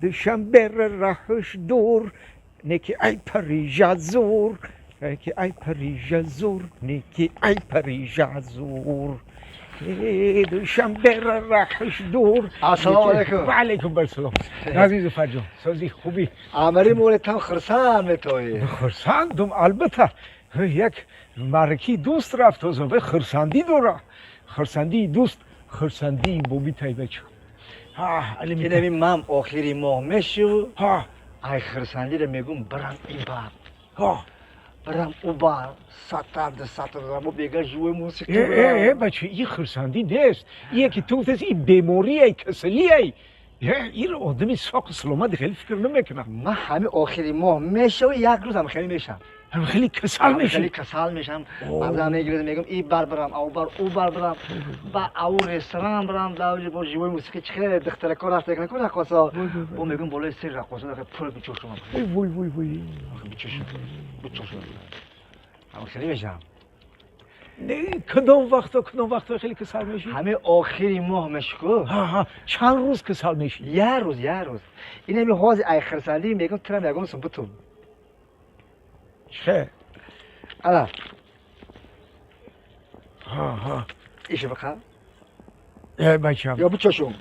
Душанбе раҳш дур, неки ай Парижа зур, неки ай Парижа зур, неки ай Парижа зур. Душанбе раҳш дур. Ассалому алайкум. Ва алайкум ассалом. Назми Зуфарҷон, сози, хубӣ? Амари молитам хурсанд метоӣ. Хурсандум, албатта. Як маъракаи дӯст рафт, озо хурсандӣ дора. Хурсандии дӯст хурсандии боби тайбача. Инами ман охири моҳ мешу, ай хурсандиро мегум, барам ин бар, барам ӯ бар, сатар дусатар бо бега живой мусиқӣ. Э, бача, и хурсандӣ нест. Яки ту гуфтаст, и беморие, касалие. Ин одами соқу саломат хеле фикр намекунам. Ман ҳами охири моҳ мешаву як рӯзам хеле мешам. Ҳам хеле касал хеле мешӣ. Касал мешам. Баъзан мегирад, мегум, и бар барам, ав бар, ӯ бар барам, ба ав ресторан барам, даври бо живой мусиқӣ, чи хеле духтарако рафта кунад ку, раққосо бо мегум, болои сир раққосо пул бичошам. Вой, вой, вой! Бичошам, бичошам, ҳам хеле мешам. Кадом вақто, кадом вақто хеле касал мешӣ? Ҳами охири моҳ мешку. Ҳа, чанд рӯз касал мешӣ? Як рӯз, як рӯз. Инами ҳозир ай хурсандӣ мегум, турам ягон сум бутум. Че? Ала. Ҳа. Иша биқа. Э, бачам. Ё бичошум?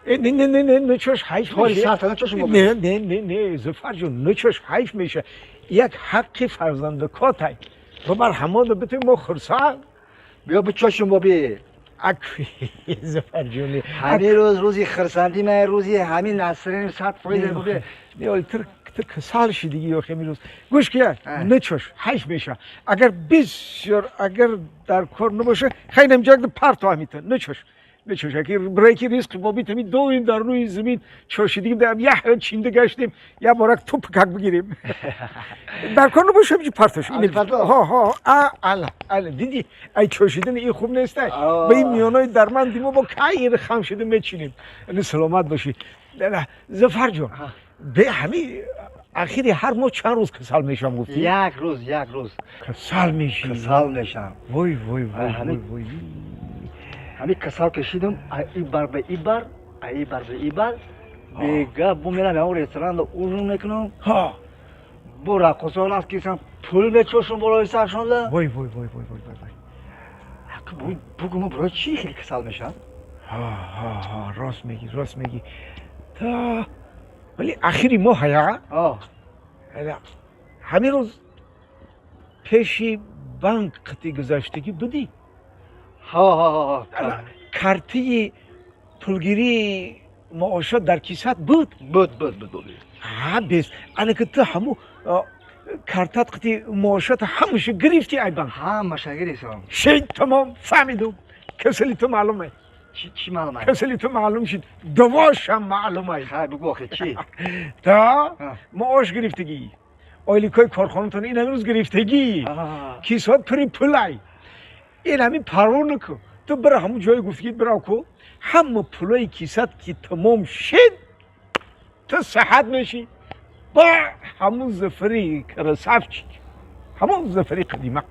Не, не, не, не, нечош, ҳайф ҳоли меша. сартана чошум. Не, не, не, не, Зуфарҷон, нечош, ҳайф меша. Як ҳаққи фарзандакотай. Бабар ҳамоно битӯй, мо хурсанд. Биё бичошум, боби. Ак, Зуфарҷони. Ҳамин рӯз рӯзи хурсандӣ ман, рӯзи ҳамин насрин 100%, боби. Не, оли тир касал шидиги ё хеми рӯз. Гӯш кия, нечош, ҳайф меша. Агар бисёр, агар дар кор набоша, хайнам ҷагда парто ҳамита. Нечош. Нечош, аки бреки ризқ бобит ҳами доим дар рӯи замин чошидигим, дар як чинда гаштем, як борак туп как бигирем. Дар кор набоша, ҳамҷи партош. Ҳамҷи парто? Ҳо, ҳо, а, ала, ала, диди, ай чошидани ин хуб нестай. Ба ин миёнои дарманди мо бо кай ин хам шуда мечинем. Яъне саломат бошӣ. Зафарҷон, бе ҳами ахири ҳар моҳ чанд рӯз касал мешавам, гуфтӣ? Як рӯз, як рӯз. Касал мешӣ? Касал мешам. Вой, вой, вой! Ҳамин вой, вой! Ҳамин касал кашидам, ай и бар ба и бар, ай и бар ба и бар, бега бо мерам ягон ресторанда ужин мекунам, бо раққосо рафт кисам, пул мечошум болои саршонда. Вой, вой, вой, вой, вой, вой! Бугу, мо барои чӣ хеле касал мешам? Ҳа, ҳа, ҳа, рост мегӣ, рост мегӣ. Та вале ахири моҳ ҳая? Ҳамин рӯз пеши банк қити гузаштагӣ будӣ? Ҳо, ҳо, ҳо. Картии пулгирии маошот дар кисат буд? Буд, буд, буд, буд. Ҳа, бес ана ки ту ҳаму картат қити маошот ҳамаша гирифти ай банк? Ҳамаша гирифтам. Шей, тамом, фаҳмидум, касали ту маълуме. Чӣ маълум? Касали ту маълум шид, давошам маълумай. Хай, бугу охи, чӣ? Та маош гирифтагӣ, ойликҳои корхонатон ин ҳамин рӯз гирифтагӣ, кисҳоят пури пулай. Ин ҳамин парво накун, ту бира ҳамун ҷое гуфтагӣ, бира ку, ҳама пулои кисат ки тамом шид, ту саҳат мешӣ, ба ҳамун Зафари красавчик, ҳамун Зафари қадима.